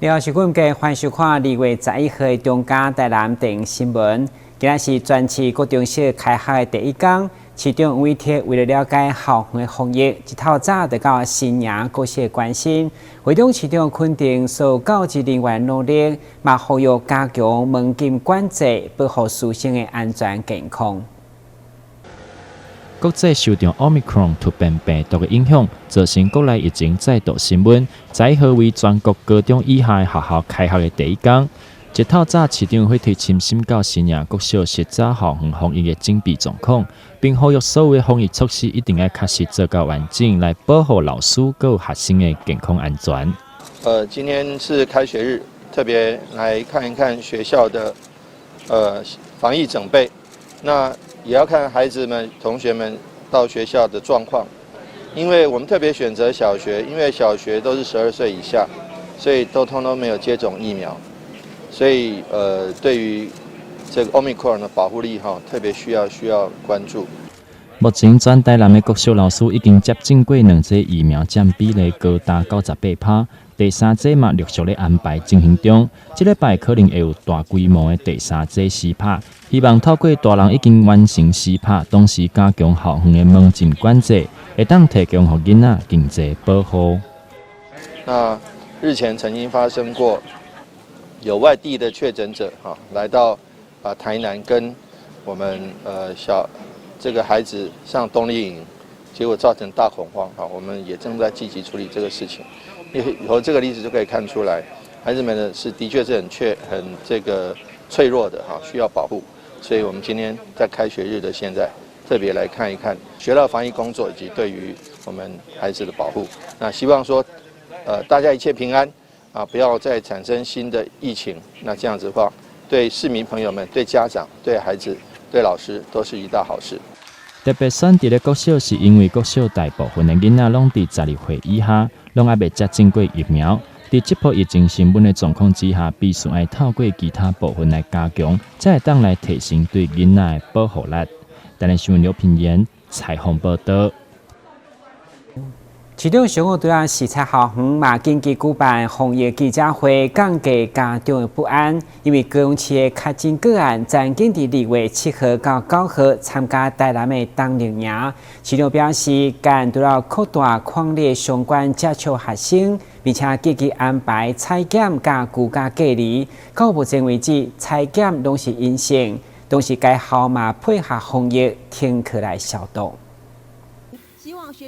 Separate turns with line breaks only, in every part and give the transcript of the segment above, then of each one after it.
你好，是阮家歡迎收看2月11號的中嘉台南電視新聞。今仔是全市國中小開學的第一工，市長委託為了了解校園的防疫，一透早就到新營國小關心。會中市長肯定所有教職人員努力，嘛呼籲加強門禁管制，保護師生的安全健康。
國際受著 Omicron 突變病毒的影響，造成國內疫情再度升溫。11號為全國高中以下的學校開學的第一工，一透早市長會提親身到新營國小視察校園防疫的準備狀況，並呼籲所有的防疫措施一定愛確實做到完整，來保護老師佮學生的健康安全。
今天是開學日，特別來看一看學校的防疫準備。那也要看孩子們、同學們到學校的狀況，因為我們特別選擇小學，因為小學都是12歲以下，所以都通通沒有接種疫苗，所以對於這個 Omicron 的保護力哈，特別需要關注。
目前全台南的國小老師已經接種過兩劑疫苗，佔比例高達98%。第三劑嘛陸續咧安排進行中，這禮拜可能會有大規模的第三劑施打，希望透過大人已經完成施打，同時加強校園的門禁管制，會當提供予囡仔更濟保護。
那日前曾經發生過有外地的確診者哈來到啊台南跟我們小這個孩子上冬令營，結果造成大恐慌哈，我們也正在積極處理這個事情。由這個例子就可以看出來，孩子們呢是的確是很缺很這個脆弱的哈，需要保護。所以我們今天在開學日的現在，特別來看一看學校防疫工作以及對於我們孩子的保護。那希望說，大家一切平安啊，不要再產生新的疫情。那這樣子的話，對市民朋友們、對家長、對孩子、對老師都是一大好事。
特別選佇咧國小，是因為國小大部分的囡仔攏佇12歲以下，攏猶未接種過疫苗。佇這波疫情升溫的狀況之下，必須愛透過其他部分來加強，才會當來提升對囡仔的保護力。台南新聞劉品言採訪報道。
市長上午對啊視察校園嘛，緊急舉辦防疫記者會，降低家長的不安。因為高雄市的確診個案曾經佇2月7號到9號參加台南的冬令營。市長表示，佮除了擴大匡列相關接觸學生，並且積極安排採檢佮居家隔離。到目前為止，採檢攏是陰性，同時該校嘛配合防疫停課來消毒。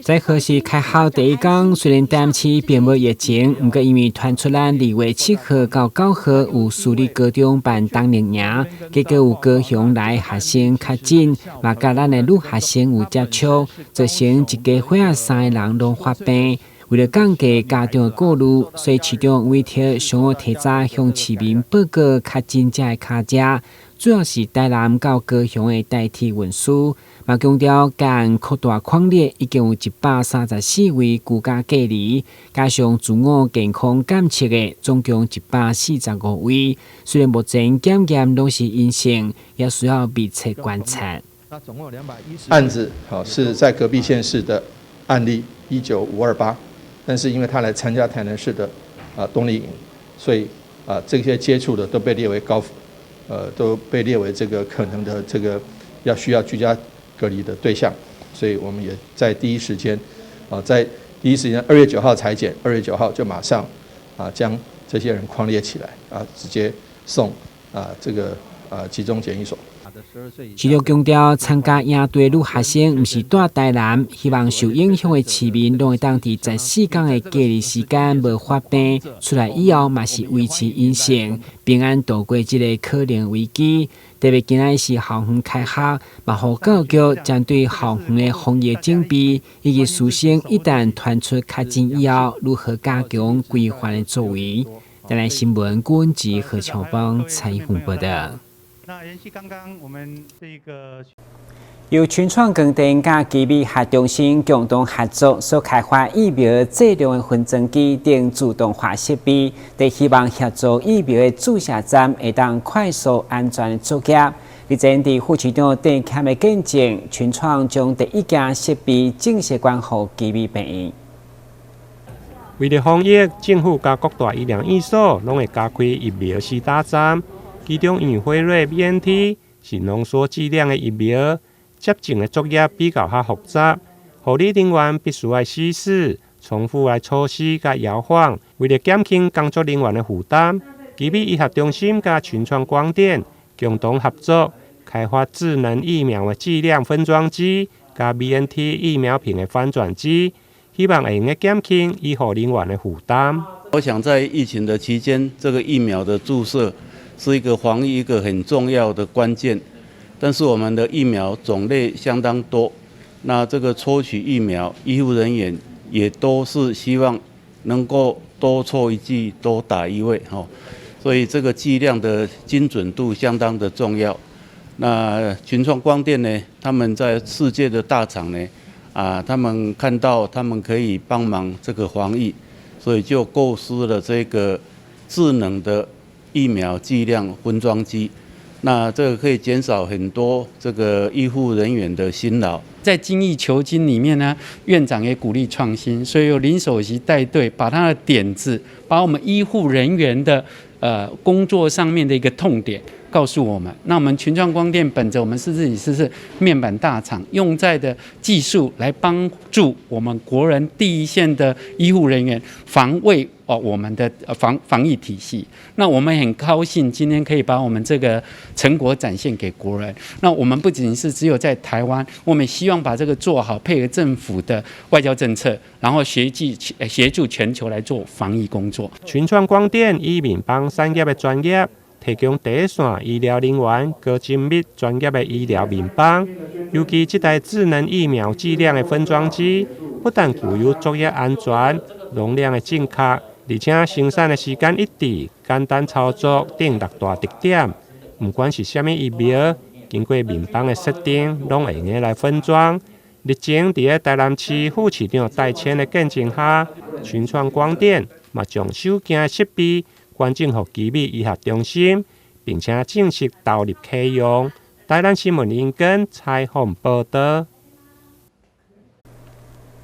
在何時開學第一工，雖然台南市並無疫情，毋過因為傳出咱2月7號到9號有私立高中辦冬令營，結果有高雄來學生確診，嘛佮咱的女學生有接觸，造成一家伙仔三个人攏發病。為了降低家長的顧慮，所以市長委託上午提早向市民報告確診者的卡車，主要是台南到高雄的台鐵運輸。嘛強調，共擴大匡列已經有134位居家隔離，加上自我健康監測的，總共145位。雖然目前檢驗攏是陰性，也需要密切觀察。
案子好是在隔壁縣市的案例19528，但是因為他來參加台南市的啊冬令營，所以啊這些接觸的都被列為高，都被列為這個可能的這個要需要居家隔離的對象，所以我們也在第一時間，啊，在第一時間2月9號採檢，2月9號就馬上啊將這些人匡列起來，啊，直接送啊這個啊集中檢疫所。
市長強調，參加營隊女學生毋是蹛台南，希望受影響的市民攏會當佇14工的隔離時間無發病，出來以後嘛是維持陰性，平安度過這个可能危機。特別今仔是校園開學，嘛予教育局針對校園的防疫準備，以及師生一旦傳出確診以後，如何加強規範的作為。台南新聞郭文吉何巧邦採訪報道。
那延續剛剛我們這個
由群創光電佮奇美學中心共同合作所開發疫苗劑量的分裝機等自動化設備，佇希望協助疫苗的注射站會當快速安全的作業。日前，佇副市長鄭謙的見證，群創將第一件設備正式捐予奇美病院。
為著防疫，政府佮各大醫療院所攏會加開疫苗施打站，其中因為輝瑞 BNT 是濃縮劑量的疫苗，接種的作業比較較複雜，護理人員必須愛稀釋、重複來搓洗佮搖晃，為著減輕工作人員的負擔，奇美醫學中心佮群創光電共同合作，開發智能疫苗的劑量分裝機，佮 BNT 疫苗瓶的翻轉機，希望會用得減輕醫護人員的負擔。
我想在疫情的期間，這個疫苗的注射是一個防疫一個很重要的關鍵。但是我們的疫苗種類相當多，那這個抽取疫苗，醫護人員也都是希望能夠多抽一劑，多打一位，吼。所以這個劑量的精準度相當的重要。那群創光電呢，他們在世界的大廠呢，啊，他們看到他們可以幫忙這個防疫，所以就構思了這個智能的疫苗劑量分裝機。那這個可以減少很多這個醫護人員的辛勞。
在精益求精裡面呢，院長也鼓勵創新，所以由林首席帶隊，把他的點子，把我們醫護人員的工作上面的一個痛點告訴我們。那我們群創光電本着我們是自己是面板大廠，用在的技術來幫助我們國人第一線的醫護人員防衛哦我們的防疫體系。那我們很高興今天可以把我們這個成果展現給國人。那我們不僅是只有在台灣，我們希望把這個做好，配合政府的外交政策，然後協助全球來做防疫工作。
群創光電以面板產業的專業，提供第一線醫療人員高精密專業的醫療面板，尤其這台智能疫苗劑量的分裝機，不但具有作業安全、容量的正確，而且生產的時間一致、簡單操作等六大特點。毋管是啥物疫苗，經過面板的設定，攏會用得來分裝。日前，佇咧台南市副市長戴謙的見證下，群創光電嘛將首件的設備捐贈予奇美醫學中心，並且正式投入啟用。台南新聞林根採訪報道。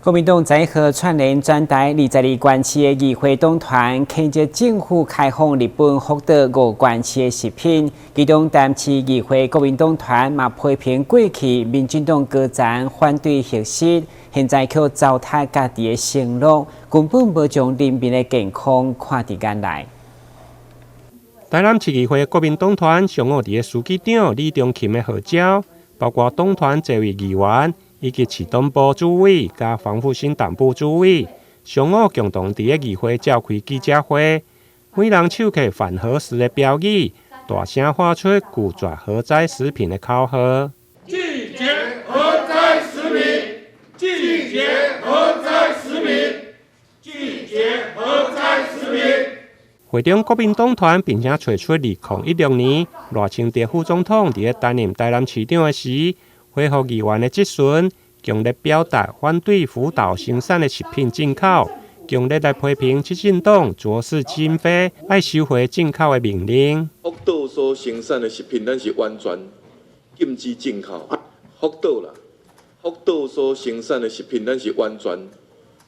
國民黨十一號串聯全台22縣市的議會黨團，譴責政府開放日本福島五縣市的食品。其中，台南市議會國民黨團嘛批評過去民進黨高層反對核食，現在卻糟蹋家己的承諾，根本無將人民的健康看佇眼內。
台南市議會國民黨團上午佇咧書記長李中琴的號召，包括黨團這位議員，以及市黨部主委佮黃復興黨部主委，上午共同佇咧議會召開記者會，每人手提反核食的標語，大聲喊出拒絕核災食品的口號。
拒絕核災食品，拒絕核災食品，拒絕核災食品。
會中國民黨團並且提出2016年賴清德副總統佇咧擔任台南市長的時，回覆議員的質詢，強烈表達反對福島生產的食品進口，強烈來批評執政黨坐視經費愛收回進口的命令。
福島所生產的食品，咱是完全禁止進口。福島啦，福島所生產的食品，咱是完全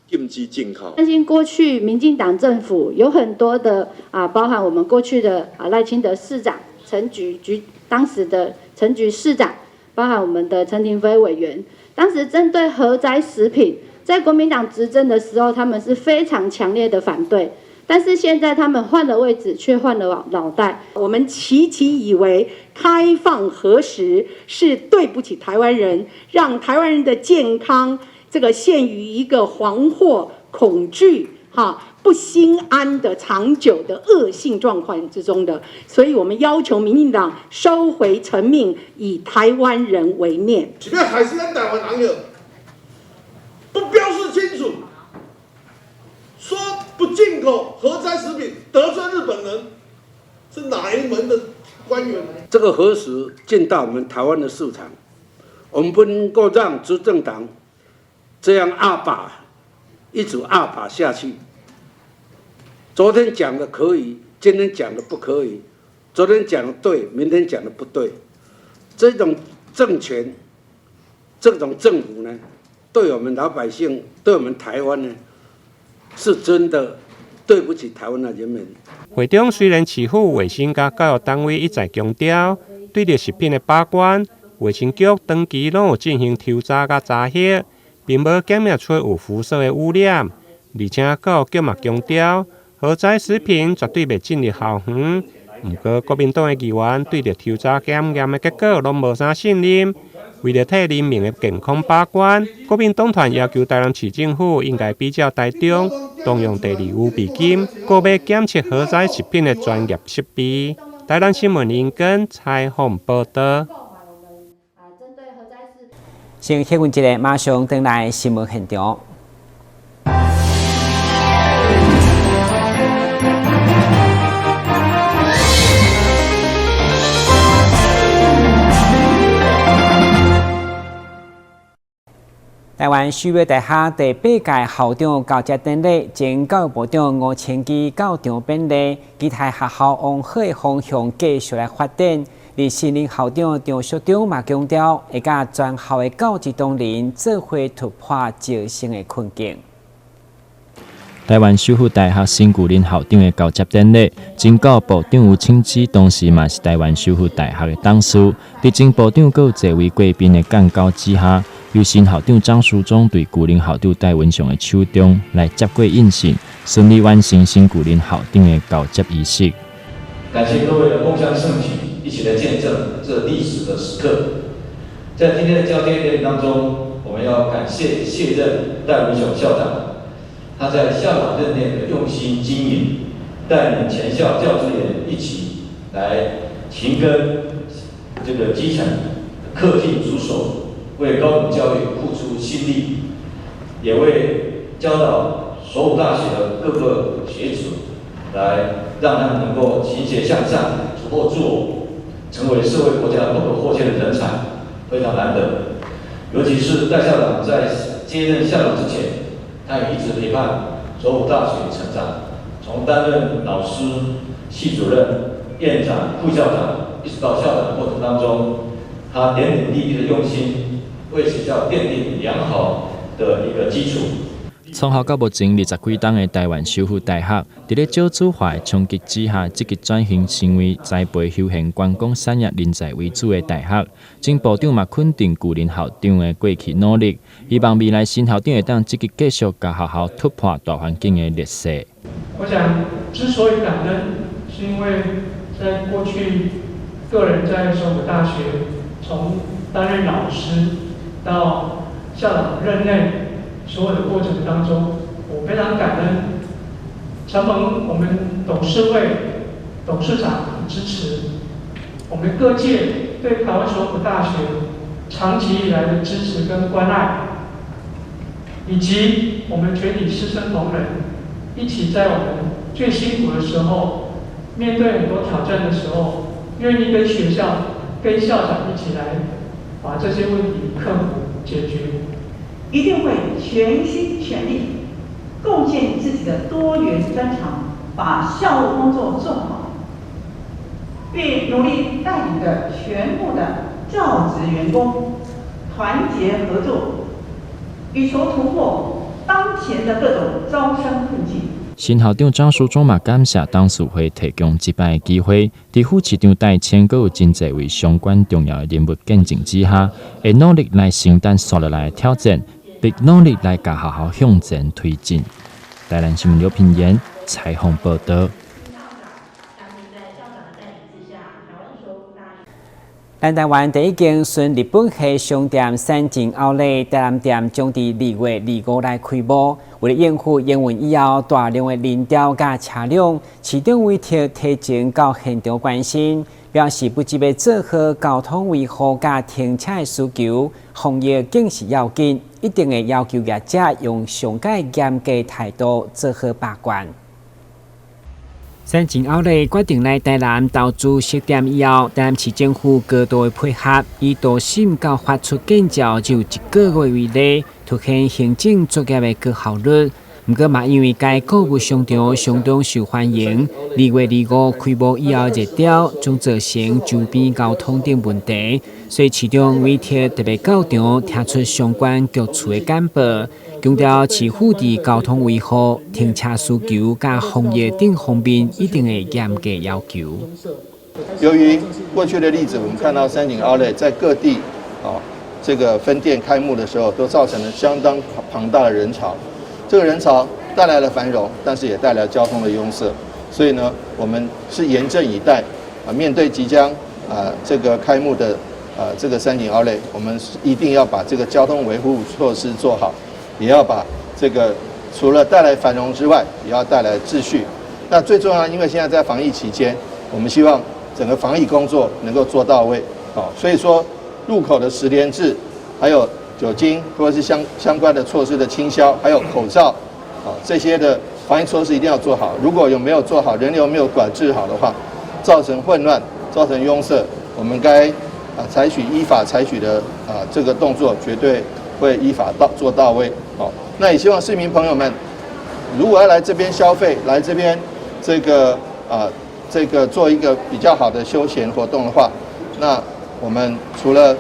禁止進口。
擔心過去民進黨政府有很多的啊，包含我們過去的啊賴清德市長、陳菊局當時的陳菊市長。包含我們的陳亭妃委員，當時針對核災食品，在國民黨執政的時候，他們是非常強烈的反對。但是現在他們換了位置，卻換了腦袋。
我們齊齊以為開放核食是對不起台灣人，讓台灣人的健康這個陷於一個惶惑、恐懼、哈不心安的長久的惡性狀況之中的，所以我們要求民進黨收回成命，以台灣人為念。
是欲害死咱台灣人喲，不標示清楚，說不進口核災食品，得罪日本人，是哪一門的官員？
這個核食進到我們台灣的市場，我們不能夠讓執政黨這樣鴨霸，一直鴨霸下去。昨天講的可以，今天講的不可以；昨天講的對，明天講的不對。這種政權，這種政府呢，對我們老百姓，對我們台灣呢，是真的對不起台灣的人民。
會中雖然市府衛生佮教育單位一再強調，對著食品的把關，衛生局長期攏有進行抽查佮查核，並無檢驗出有輻射的污染。而且教育局嘛強調，盒裝食品絕對袂進入校園。毋過國民黨的議員對著抽查檢驗的結果攏無啥信任。為著替人民的健康把關，國民黨團要求台南市政府應該比照台中，動用第二預備金，購買檢測盒裝食品的專業設備。台南新聞林根採訪報導。
先歇睏一下，馬上轉來新聞現場。台灣首府大學第八屆校長交接典禮，前教育部長吳清基到場勉勵，期待學校往好的方向繼續來發展。而新任校長張淑忠嘛強調，會佮全校的教職同仁做伙突破招生的困境。
台灣首府大學新舊任校長的交接典禮，前教育部長吳清基當時嘛是台灣首府大學的董事，佇前部長閣有濟位貴賓的監教之下，由新校長張淑忠對舊任校長戴文雄的手中來接過印信，順利完成新舊任校長的交接儀式。
感謝各位的共襄盛舉，一起來見證這歷史的時刻。在今天的交接典禮當中，我們要感謝卸任戴文雄校長，他在校長任內的用心經營，帶領全校教職員一起來勤耕這個基層，恪盡職守。為高等教育付出心力，也為教導首府大學的各個學子，來讓他們能夠勤學向上，突破自我，成為社會國家不可或缺的人才，非常難得。尤其是戴校長在接任校長之前，他也一直陪伴首府大學成長，從擔任老師、系主任、院長、副校長，一直到校長的過程當中，他點點滴滴的用心。為學校奠定良好的一個基礎。
創校到目前二十幾冬的台灣首府大學，佇咧少子化的衝擊之下，積極轉型成為栽培休閒觀光產業人才為主的大學。前部長嘛肯定舊任校長的過去努力，希望未來新校長會當積極繼續共學校突破大環境的劣勢。
我想，之所以感恩，是因為在過去個人在首府大學從擔任老師到校長任內所有的過程當中，我非常感恩承蒙我們董事會、董事長支持，我們各界對台灣首府大學長期以來的支持跟關愛，以及我們全體師生同仁一起在我們最辛苦的時候，面對很多挑戰的時候，願意跟學校、跟校長一起來把這些問題克服解決，
一定會全心全力貢獻自己的多元專長，把校務工作做好，並努力帶領著全部的教職員工團結合作，以求突破當前的各種招生困境。
新校長張淑忠嘛感謝董事會提供這擺的機會，佇副市長戴謙閣有真濟位相關重要的人物見證之下，會努力來承擔紲落來的挑戰，並努力來共學校向前推進。台南新聞劉品言採訪報導。
咱台灣第一間純日本系商店三井奧萊台南店將佇2月25來開幕。為了應付營運以後大量的人潮佮車輛，市長委託提前到現場關心，表示不只欲做好交通維護佮停車的需求，防疫更是要緊，一定會要求業者用上蓋嚴格態度做好把關。三井奧萊決定來台南投資設店以後，台南市政府高度的配合，以多審到發出建照只有一個月為例，凸顯行政作業的高效率。毋過嘛因為該購物商場相當受歡迎，2月25開幕以後熱潮，將造成周邊交通等問題，所以市長委託特別到場聽取相關局處的簡報，強調市府佇交通維護、停車需求佮防疫等方面一定會嚴格要求。
由於過去的例子，我們看到三井奧萊在各地啊這個分店開幕的時候，都造成了相當龐大的人潮。這個人潮帶來了繁榮，但是也帶來交通的擁塞。所以呢，我們是嚴陣以待啊，面對即將啊這個開幕的啊這個三井奧萊，我們一定要把這個交通維護措施做好，也要把這個除了帶來繁榮之外，也要帶來秩序。那最重要，因為現在在防疫期間，我們希望整個防疫工作能夠做到位，好，所以說入口的實聯制，還有酒精或者是相關的措施的清消，還有口罩，啊這些的防疫措施一定要做好。如果有沒有做好，人流沒有管制好的話，造成混亂，造成擁塞，我們該啊採取依法採取的啊這個動作，絕對會依法到做到位。好，那也希望市民朋友們，如果要來這邊消費，來這邊這個啊。這個做一個比較好的休閒活動的話，那我們除了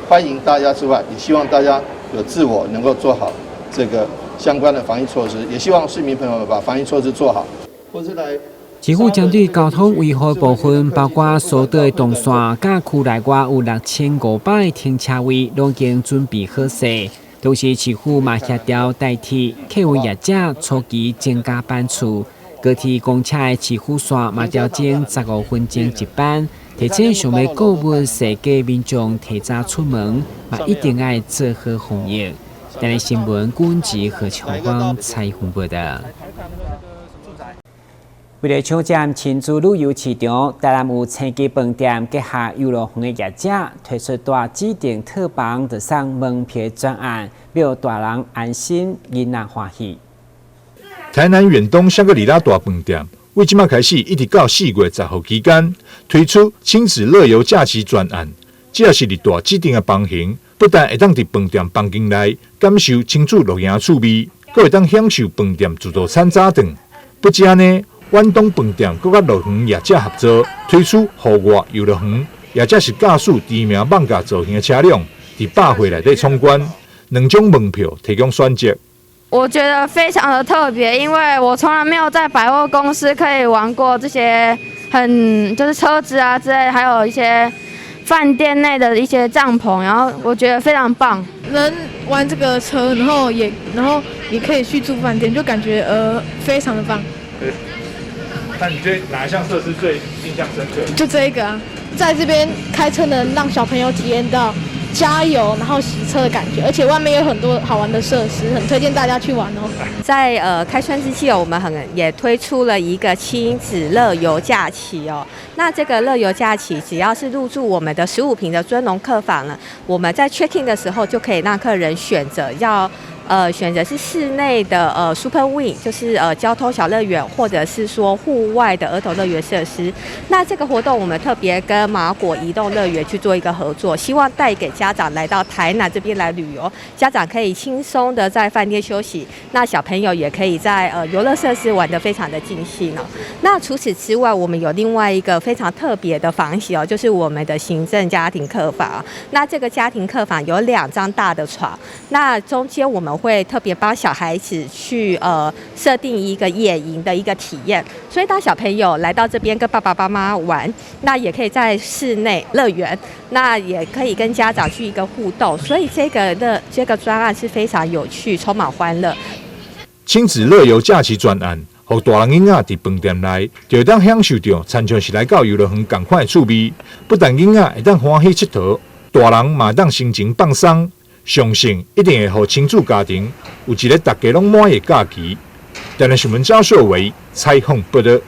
歡迎大家之外，也希望大家有自我能夠做好這個相關的防疫措施，也希望市民朋友們把防疫措施做好。或是來
市府針對交通維護部分，包括疏導的動線，佮區內外有6500個停車位，攏已經準備好勢。同時，市府嘛協調台鐵客運業者初期增加班次。高鐵公車的市府線嘛調整15分鐘一班，提醒想欲購物踅街民眾提早出門，嘛一定愛做好防疫。台南新聞郭志何長芳採訪報道。為了搶佔親子旅遊市場，台南有星級飯店結合遊樂園的業者，推出帶指定套房就送門票專案，予大人安心，囡仔歡喜。
台南遠東香格里拉大飯店，為這馬開始一直到4月10號期間，推出親子樂遊假期專案。只要是入蹛指定的房型，不但會當佇飯店房間內感受親子露營趣味，閣會當享受飯店自助餐早頓。不只按呢，遠東飯店閣佮樂園業者合作，推出戶外遊樂園，也就是駕駛知名艋舺造型的車輛，佇百貨內底闖關，兩種門票提供選擇。
我覺得非常的特別，因為我從來沒有在百貨公司可以玩過這些很就是車子啊之類，還有一些飯店內的一些帳篷，然後我覺得非常棒。
能玩這個車，然後也可以去住飯店，就感覺非常的棒。
對。那你對哪一項設施最印象深刻？
就這一個啊，在這邊開車能讓小朋友體驗到加油，然後洗車的感覺，而且外面有很多好玩的設施，很推薦大家去玩哦。
在開春之際哦，我們很也推出了一個親子樂遊假期哦。那這個樂遊假期，只要是入住我們的15坪的尊榮客房呢，我們在 check in 的時候就可以讓客人選擇要選擇是室內的Super Wing，就是交通小樂園，或者是說戶外的兒童樂園設施。那這個活動我們特別跟馬果移動樂園去做一個合作，希望帶給家長來到台南這邊來旅遊，家長可以輕鬆的在飯店休息，那小朋友也可以在遊樂設施玩得非常的盡興哦。那除此之外，我們有另外一個非常特別的房型哦，就是我們的行政家庭客房。那這個家庭客房有2張大的床，那中間我們會特別幫小孩子去設定一個野營的一個體驗，所以當小朋友來到這邊跟爸爸媽媽玩，那也可以在室內樂園，那也可以跟家長去一個互動，所以這個專案是非常有趣，充滿歡樂。
親子樂遊假期專案，予大人囡仔佇飯店內就會當享受著，親像是來到遊樂園仝款的趣味。不但囡仔會當歡喜𨑨迌，大人嘛會當心情放鬆。相信一定會予親子家庭有一个大家攏滿意的假期。台南新聞趙秀偉採訪報道。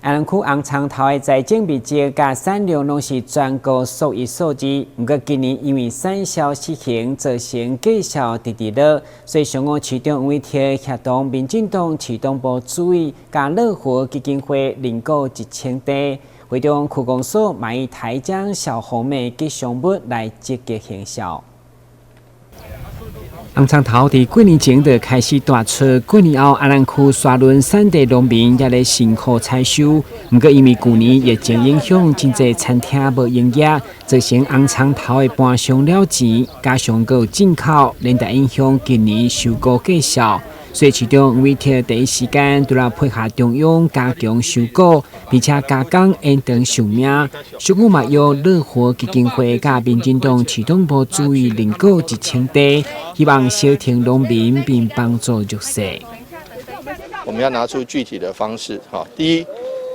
安南區紅蔥頭的栽種面積佮產量攏是全國數一數二。毋過今年因為產銷失衡，造成價數直直落，所以上午市長委託協同民進黨市黨部主委佮樂活基金會認購1000袋，會中區公所嘛以台江小紅莓吉祥物來積極行銷。紅蔥頭佇幾年前就開始帶出，幾年後安南區沙崙產地農民也咧辛苦採收。毋過因為舊年疫情影響，真濟餐廳無營業，造成紅蔥頭的盤傷了錢，加上閣有進口，連帶影響今年收購價數。所以市長委託第一時間，除了配合中央加強收購，並且加工延長壽命。小股嘛由樂活基金會佮民進黨市黨部主委認購1000袋，希望小停農民並幫助弱勢。
我們要拿出具體的方式，哈，第一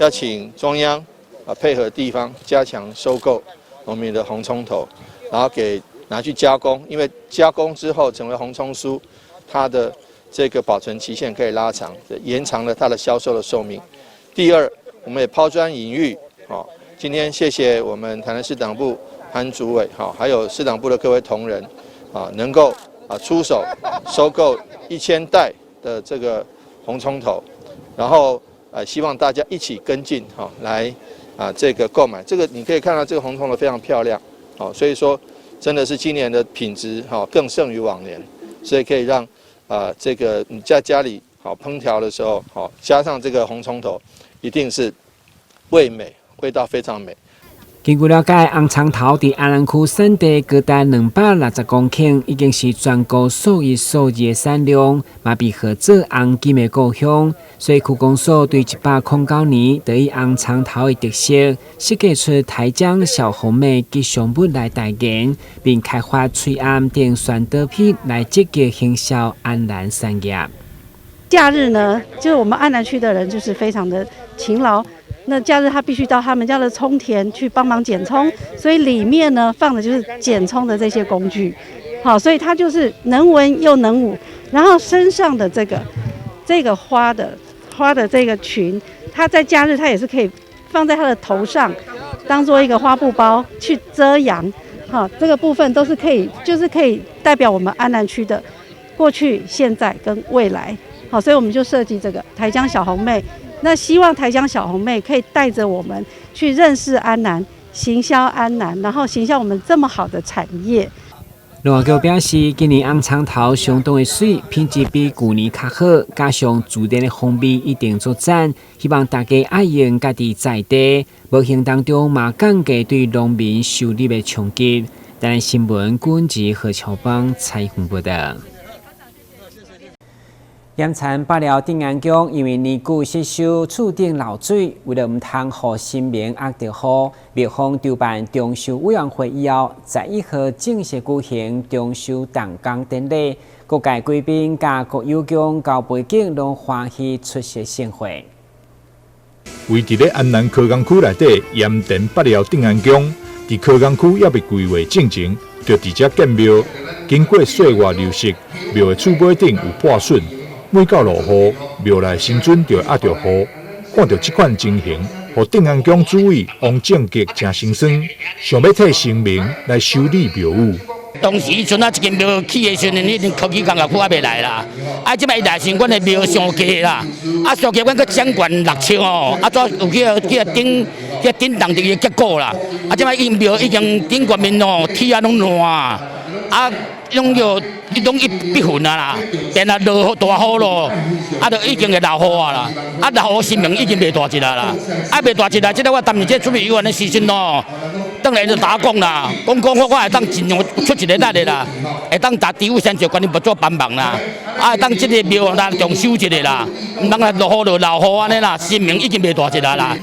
要請中央啊配合地方加強收購農民的紅蔥頭，然後給拿去加工，因為加工之後成為紅蔥酥，它的這個保存期限可以拉長，延長了它的銷售的壽命。第二，我們也拋磚引玉，好，今天謝謝我們台南市黨部潘主委，好，還有市黨部的各位同仁，啊，能夠啊出手收購1000袋的這個紅蔥頭，然後希望大家一起跟進，哈，來啊這個購買。這個你可以看到這個紅蔥頭非常漂亮，好，所以說真的是今年的品質哈更勝於往年，所以可以讓。啊，這個你在家裡好烹調的時候，好加上這個紅蔥頭，一定是味美，味道非常美。
根據了解，紅蔥頭佇安南區產地高達260公頃，已經是全國數一數二的產量，嘛被號做紅金的故鄉。所以區公所對109年，就以紅蔥頭的特色，設計出台江小紅妹吉祥物來代言，並開發喙罨等宣導品來積極行銷安南產業。
假日呢，就是我們安南區的人就是非常的勤勞。那假日他必須到他們家的蔥田去幫忙剪蔥，所以裡面呢放的就是剪蔥的這些工具，好，所以他就是能文又能武。然後身上的這個花的這個裙，他在假日他也是可以放在他的頭上，當做一個花布包去遮陽，好，這個部分都是可以，就是可以代表我們安南區的過去、現在跟未來，好，所以我們就設計這個台江小紅妹。那希望台江小紅妹可以帶着我們去認識安南，行銷安南，然後行銷我們這麼好的產業。
農業局表示，今年紅蔥頭相當的媠，品質比舊年較好，加上自然的風味一定足讚，希望大家愛用家己在地，無形當中嘛降低對農民收入的衝擊。台南新聞軍事何巧邦採訪報道。鹽田北寮鎮安宮因為年久失修，厝頂漏水，為了毋通予神明壓著雨，廟方籌辦重修委員會以後，11號正式舉行重修動工典禮，各界貴賓佮國有宮高背景攏歡喜出席盛會。
位佇咧安南科工區內底鹽田北寮鎮安宮，佇科工區猶未規劃進前，就佇遮建廟，經過歲月流逝，廟的厝尾頂有破損。每到落雨，廟內神尊就會壓著雨。看著這款情形，予鎮安宮主委王正傑誠心酸，想欲替神明來修理廟宇。
當時陣啊，這間廟起的時陣，已經科技工業區猶未來啦。啊，這擺來時，阮的廟傷低啦。啊，傷低，阮閣掌懸6尺哦。啊，怎有去頂去頂動這個結果啦。啊，這擺已經廟已經頂懸面哦，鐵仔攏爛啊。啊，攏叫攏一閉雲啊啦，然後落大雨咯，啊，就已經會漏雨啊啦。啊，漏雨神明已經袂大一啦啦。啊，袂大一啦，這個我當時這出去有的時陣哦。當然就打講啦，講講我我會當盡量出一个力的啦，會當達地府先做觀音佛祖幫忙啦，啊，會當這个廟啦重修一下啦，毋通來落雨就漏雨按呢啦，神明已經袂大一啦啦。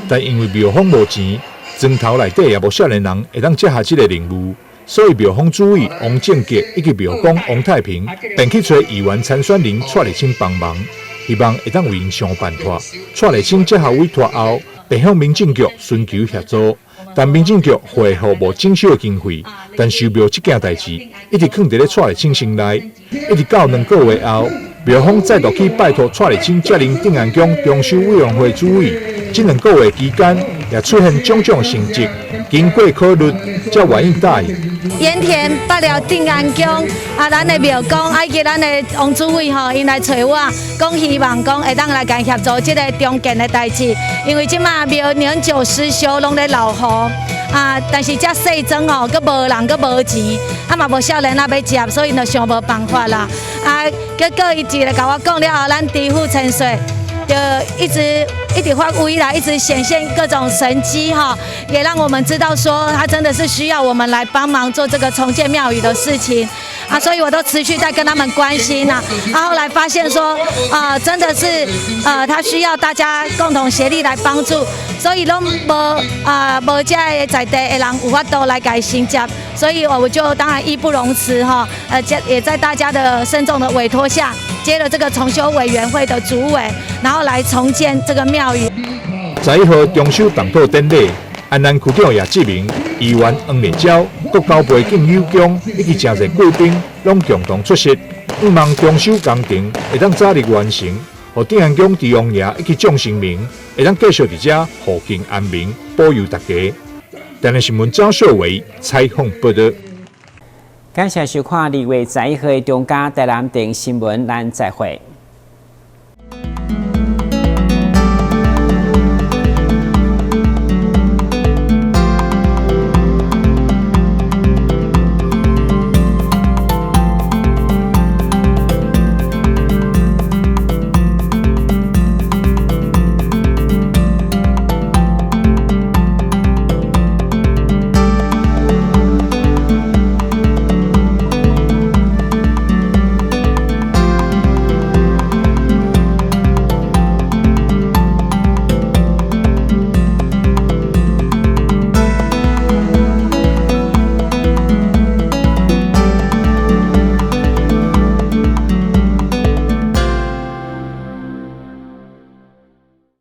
但因為廟方無錢，磚頭內底也無少年人會當接下這个任務，所以廟方主委王正傑以及廟公王太平，便去揣議員參選人蔡麗清幫忙，希望會當為𪜶想辦法。蔡麗清接下委託後，便向民政局尋求協助。但民政局回覆無整修的經費，但修廟這件代誌一直囥佇咧蔡麗清身內，一直到2個月後，廟方再度去拜託蔡麗清接任鎮安宮重修委員會主委。這2個月期間，也出現種種成績，經過考慮，才願意答應。
鹽田北寮鎮安宮啊，咱的廟公啊，以及咱的王主委吼，𪜶來揣我，講希望講會當來共協助這个重建的代誌，因為這馬廟年久失修，攏咧漏雨啊，但是這細裝吼，閣無人，閣無錢，啊嘛無少年仔欲接，所以就想無辦法啦。啊，結果伊一个共我講了後，咱知府千歲就一直一直發威啦，一直顯現各種神蹟哈，也讓我們知道說他真的是需要我們來幫忙做這個重建廟宇的事情啊，所以我都持續在跟他們關心呐。啊，後來發現說啊，真的是他需要大家共同協力來幫助，所以攏無啊無遮个在地的人有法度來共承接，所以我就當然義不容辭哈，也在大家的慎重的委託下，接了這個重修委員會的主委，然後來重建這個廟宇。
11號重修動土典禮，安南區長葉志明、議員黃麗嬌、國交會敬友宮以及誠濟貴賓攏共同出席，向望重修工程會當早日完成，予鎮安宮鄭王爺以及眾神明會當繼續佇遮護境安民，保佑大家。台南新聞張秀偉採訪報導。
感謝收看2月11號的中嘉台南電新聞，咱再會。